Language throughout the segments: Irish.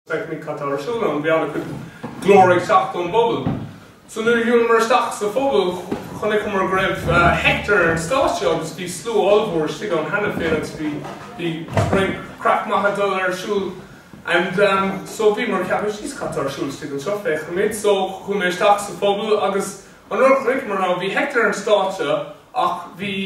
Feicimid cad tá ar siúl ann. Bhí an-chuid glór ag teacht ón bpuball. So nuair a shiúlamar isteach sa phuball chonaiceamar go raibh Hector ar an stáitse agus bhí slua ollmhór istigh ann cheana féin agus bhí bhí roinnt craic maith ag dul ar siúl and so bhíomar ag ceapadh jeez cad tá ar siúl istigh anseo féachfaimid. So chuaigh mé isteach sa phuball agus an rud a chonaiceamar ná bhí Hector ar an stáitse ach bhí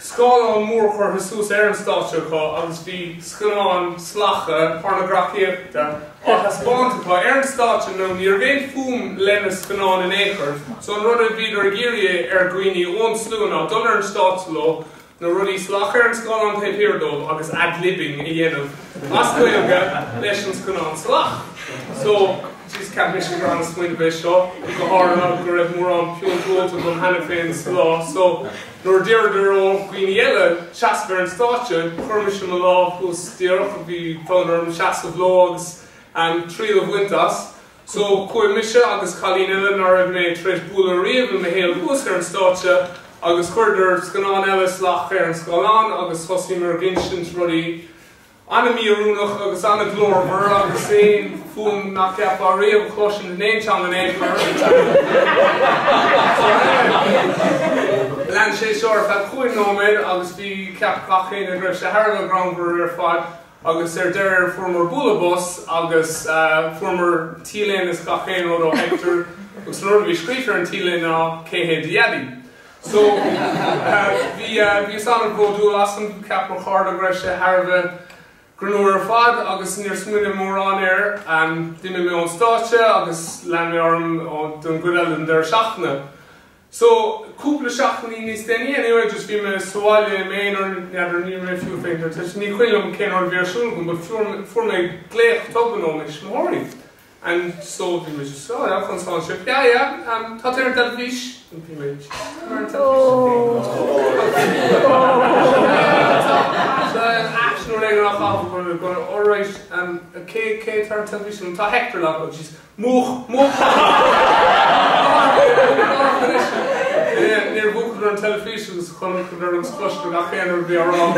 scáileán mór curtha suas ar an stáitse acu agus bhí scannán salach pornagrafaíochta á thaispeáint acu ar an stáitse nó ní raibh aon fuaim lena scannán in aon chor so an rud a bhíodar ag iarraidh ar dhaoine ón slua ná dul ar an stáitse leo na rudaí salach ar an scáileán taobh thiar dóibh agus ad-libbing a dhéanamh as Gaeilge leis an scannán salach. So, jeez, cheap mise gur an-smaoineamh é seo, go háirithe go raibh mórán piúnt ólta agam cheana féin sa lá so Nuair a d'iarradar ó dhaoine eile seasamh ar an stáitse, chuir mise mo lámh thuas díreach, bhí fonn orm seasamh leo agus triail a bhaint as. So, chuaigh mise agus cailín eile ná raibh mé tar éis bualadh riamh i mo shaol thuas ar an stáitse agus chuireadar scannán eile salach ar an scáileán agus thosaíomar ag insint rudaí An-mhíoiriúnach agus an-ghlórmhar agus aon fuaim nach gceapfá riamh a chloisint in aon teanga in aon chor. Lean sé seo ar feadh chúig nóiméad agus bhí cheap gach éinne go raibh sé thar a bheith greannmhar ar fad agus ar deireadh fuaireamar bualadh bos agus fuaireamar t-léine is gach aon rud ó Hector agus an rud a bhí scríofa ar an t-léine ná cé hé do dhaidí. So, bhí, bhíos an-bhródúil asam, cheap mo chairde go raibh sé thar a bheith greannmhar ar fad agus níor smaoinigh mórán air. D'imigh mé ón stáitse agus lean mé orm don gcuid eile den deireadh seachtaine. So, cúpla seachtainí níos déanaí anyway, just bhí mé sa bhaile i m'aonar, n'fheadar, ní raibh mé fiú ag féachaint ar an teilifís, ní cuimhin liom cén rud a bhí ar siúl agam but fuair mé glaoch tobann ó mo thuismitheoirí. And so bhí mé just oh yeah conas tánn sibh yeah yeah um tá tú ar an teilifís and bhí mé tá mé ar an teilifís Tá nuair ag an chaitheamh go alright um cé cé atá ar an teilifís tá Hector live oh jeez múch múch Níor mhúchadar an teilifís agus chonaiceadar agus chloistear gach aon rud a bhí á rá agam.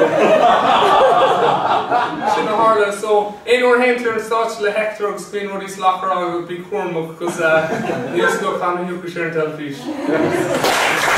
Sin a tharla so aon uair a théann tú ar an stáitse le Hector agus bíonn rudaí salach á rá agat bí cúramach cos níl a fhios agat cathain a thiocfaidh sé ar an teilifís.